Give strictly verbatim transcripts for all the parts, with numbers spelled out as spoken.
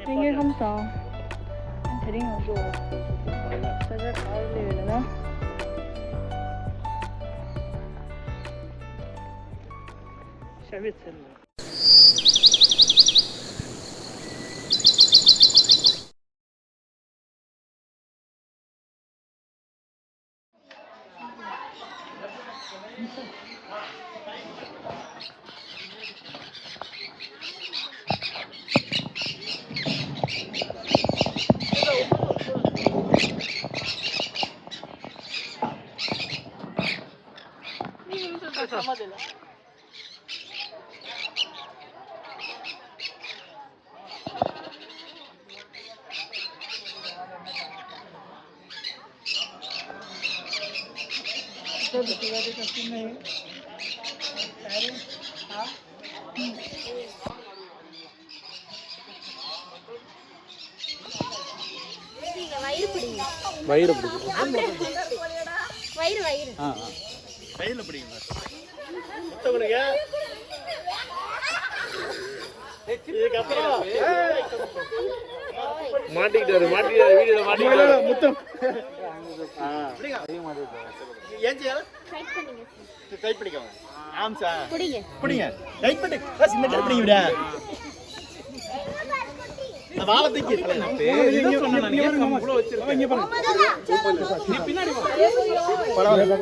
ལྷན་རྒྱས་ཁམས་བཟང་། དེ་རིང་ང་ཚོ་ས་ཆ་ག་རེ་སླེབས་ཡོད་ལབ་ན། ཤ་བའི་ཚལ་ལ། வயிறு பிடிங்க. வயிறு பிடிக்கும். வயிறு, வயிறு. ஆ, ஆ. கையில் பிடிங்க. இதுக்கப்புறம் மாட்டிக்கிட்டாரு, மாட்டிக்கிட்டாரு, வீடியோல மாட்டிக்கிட்டாரு. முத்தம். ஆ. ஏன் டைட் பண்ணிக்கோங்க. ஆம் சார். பிடிங்க. பிடிங்க. டைட் பண்ணி. பஸ் இந்த டைட் பண்ணி விடா. வாழை தூக்கி. இங்க பாருங்க. நீ பின்னாடி வா. பரவாயில்ல.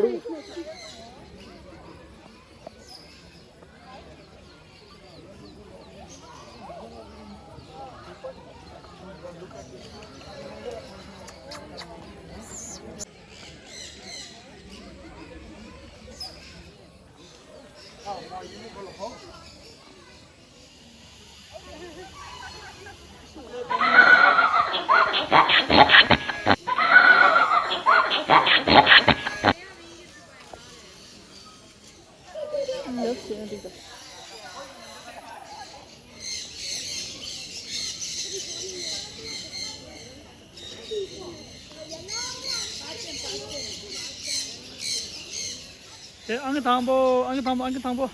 དེ་ཨང་ཀི་དང་པོ། ཨང་ཀི་དང་པོ། ཨང་ཀི་དང་པོ།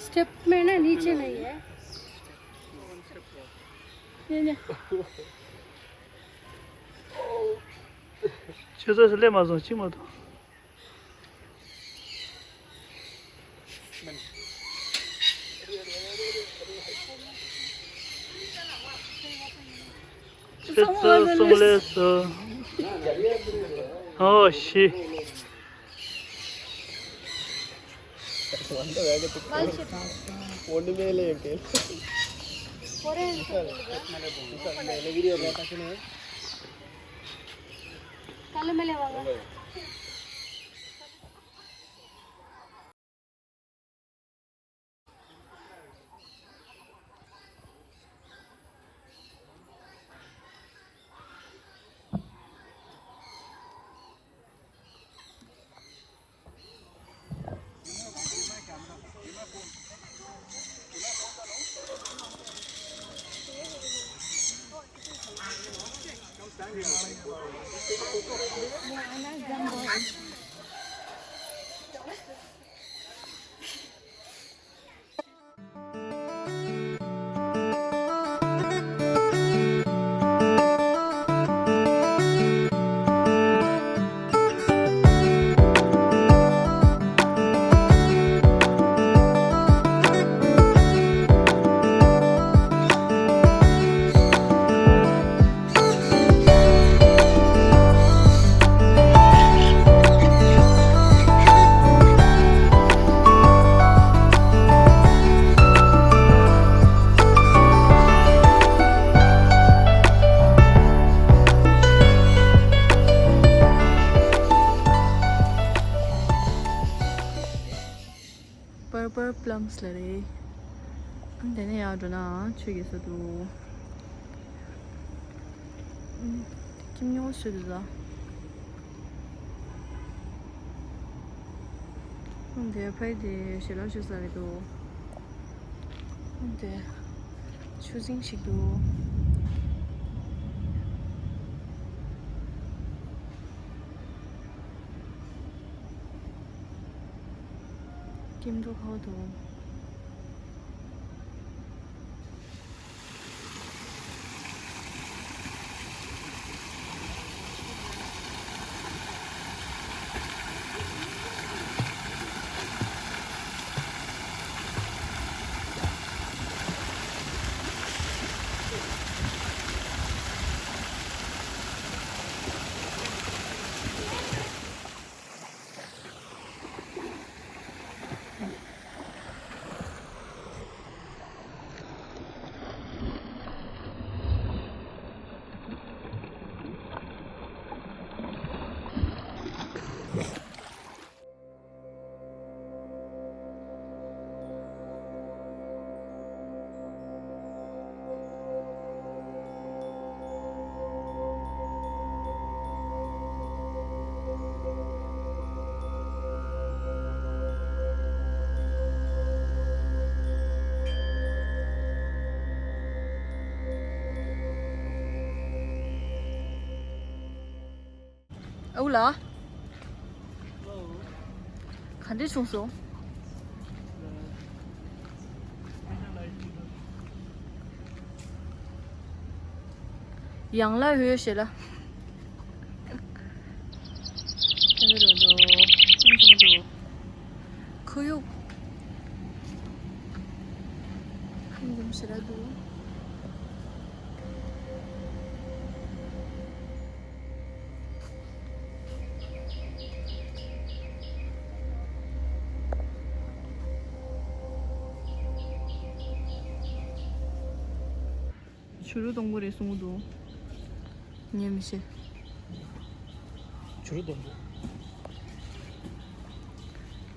स्टेप में ना, नीचे नहीं है। ये, ये। ཁྱེད་ཚོས་སླེབས་མ་སོང་། ཅི་མ་གཏོགས། ཁྱེད་ཚོས་སླེབས་སོང་། ཨོ་ཤི། ஒண்ணுமே இல்லை என் கையில். தலை மேலே வாங்க. ཨམ་སི་ལ་རེད། ཨམ་དེ་ནས་ཡར་འགྲོ་ན་ཆོས་རྒྱལ་ས་འདུག་ཨམ་ཁྱིམ་ཉུང་ཤོས་འདུག་ད། ཨམ་དེ་ཕ་ཡི་དེ་ཞལ་ལག་མཆོད་ས་རེད་འདུག་ཨམ་དེ་ཆུ་རྫིང་ཞིག་འདུག་སྐྱིད་སྡུག་ཁ་བ་འདུག་ཨའུ་ལགས། ག་འདྲས་བྱུང་སོང་། ཡང་ལ་ཧོས་ཞེས་ལ། ཁོར་ཡུག་ཁྱིམ་ཁྱིམ་ཞེ་དྲག་འདུག་ཕྱི་རུ་སྡོང་པོ་རེད་གསུང་གི་འདུག་ངས་མི་ཤེས། ཕྱི་རུ་སྡོང་པོ།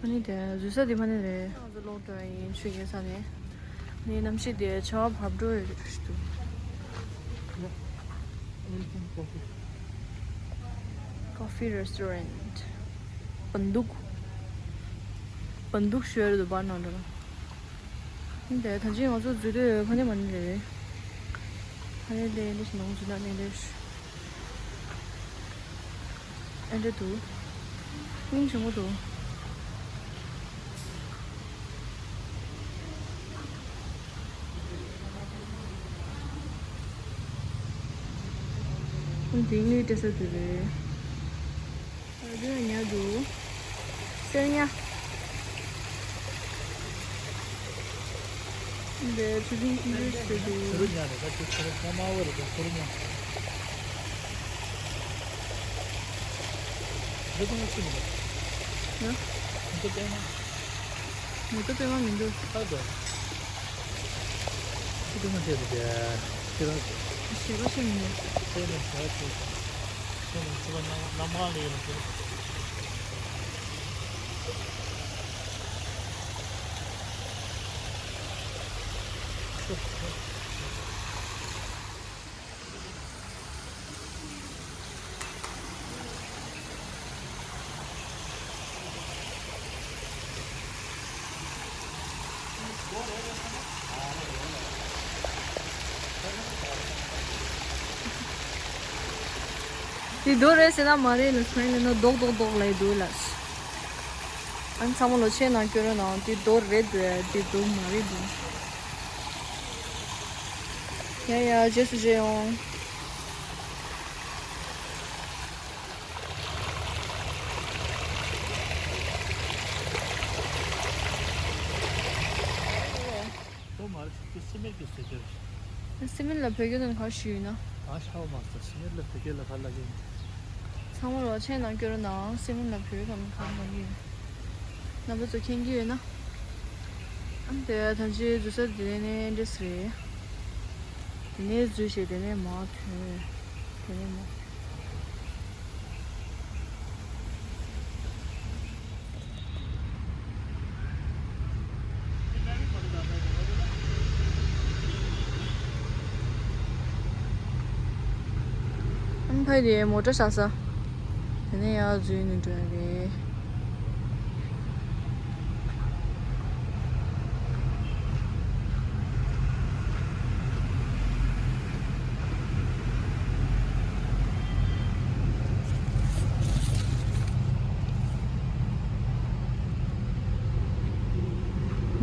ཨ་ནི་དེ་འཛུལ་ས་དེ་ཕ་ནི་རེད། ང་ཚོ་ལོག་འགྲོ་ཡ་ཡིན། ཆོས་རྒྱལ་ས་ནས། ནི་གནམ་གཤིས་དེ་ཆར་པ་བབས་འགྲོ་ཡོད་རེད་འདུག Coffee restaurant. བན་དུག་བན་དུག་ཞོལ་དུ་པར་ནང་འགྲོ་ན། འདི་ད་ཅི་ང་ཚོ་འཛུལ་དུས་ཕ་ནི་མ་ནི་རེད། ཕ་ནི་ལས་འདི་ཞིག་ནང་འཛུལ་ན་ནི་རེད། ཨེ་འདྲ་འདུག་སྙིང་རྗེ་མོ་འདུག་འདི་དངུལ་སྤྲད་ས་དེ་རེད། ཨ་ཟེར་ཉལ་འདུག་སེར་ཉ། འདི་ཆུ་ཆུང་ཆུང་ཆུང་ཞིག་འདུག་ཆུ་རུ་ཉལ་རེད། ད་ཆུ་ཆུ་རུ་དམའ་དམའ་བ་རེད། ད་ཆུ་རུ་ཉལ། འདི་ཚོ་ང་ཚོ་མི་འདུག་ཡ། འདི་ཚོ་དཔེ་མ། མི་འདུག་དཔེ་མ་མི་འདུག་ཨ་འདུག་ཁྱི་དེ་མ་བྱས་ཏེ་ཁྱེད་རང་ཞེ་པོ་ཞིག་མི་འདུག་ཁྱེད་ནས་ཞེ་པོ་ཞིག་ཁྱེད་ནས་ཁྱི་པ་ནམ་ནམ་གང་ལས་ཡོང་ཁྱེད། འདི་རྡོ་རེད་ཟེར་ན་མ་རེད་ལ་སྨན་ལས་ན་རྡོག་རྡོག་རྡོག་ལས་འདུག་ལ། ཨ་ནི་ཚང་མ་ལོ་ཆེན་ནང་སྐྱོར་རོགས་གནང་། འདི་རྡོ་རེད་འདུག་ཡ། འདི་རྡོ་མ་རེད་འདུག་ཡ་ཡ་རྗེས་སུ་མཇལ་ཡོང་། ཁོ་མར་ཁྱི་སི་མེར་གྱི་ཟེར་རྒྱུ་རེད། སི་མེར་ལ་བོད་སྐད་ནང་ག་ཞུ་ཡིན་ན། ཨ་ཤ་བ་མ་ཟ། སི་མེར་ལ་བོད་སྐད་ལ་ག་ལབ་ཀྱི་ཡིན། ཚང་མ་ལོ་ཆེན་ནང་སྐྱོར་རོགས་གནང་། སི་མེར་ལ་བོད་སྐད་ནང་ག་ལབ་ཀྱི་ཡིན། རྣམ་པ་ཚོ་མཁྱེན་གྱི་ཡོད་ན། ཨ་དེ་ད་ཅི་འཛུལ་ས་དེ་ནས་འདྲེས་རེད། དེ་ནས་འཛུལ་བྱས་དེ་ནས་མར་ཐོན། དེ་ནས་མར། ཕ་རེད་མོ་ཊ་བཞག་ས། དེ་ནས་ཡར་འཛུལ་ནས་འགྲོ་ཡ་རེད།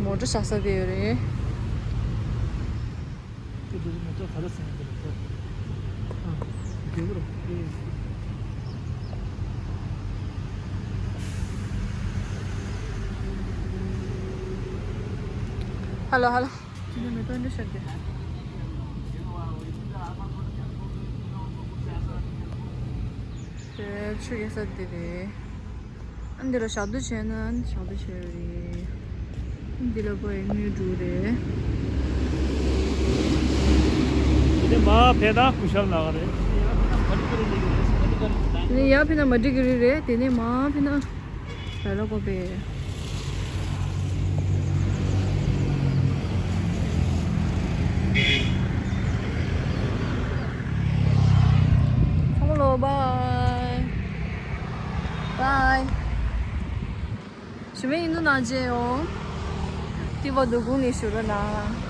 མོ་ཊ་བཞག་ས་དེ་ཡོད་རེད། ཧ་ལོ་ཧ་ལོ། དེ་ནས་མེ་ཏོག་འདི་ཤར་གྱི། དེ་ཆུ་རྐྱལ་ས་འདི་རེད། ཨ་འདི་ལ་ཞག་སྡོད་བྱས་ན་ཨ་ནི་ཞག་སྡོད་བྱས་ཡོད་རེད། ཨ་འདི་ལ་ཀོ་ཡི་དངོས་གྲུབ་རེད། དེ་ནས་མ་ཕེ་དང་ཀུ་ཤལ་ནག་རེད། དེ་ནས་ཡར་ཕེ་ན་མ་འགྲིག་གི་རེད་རེད། དེ་ནས་མ་ཕེ་ན། བེ་ལོ་ཀོ་པེ། ཚང་མ་ལོ་བའི་བའི། ཞུ་མེད་ཡིན་འདུག་ན་མཇལ་ཡོང་། ཏི་བ་དུ་གུང་ནས་ཞུ་རོགས་གནང་།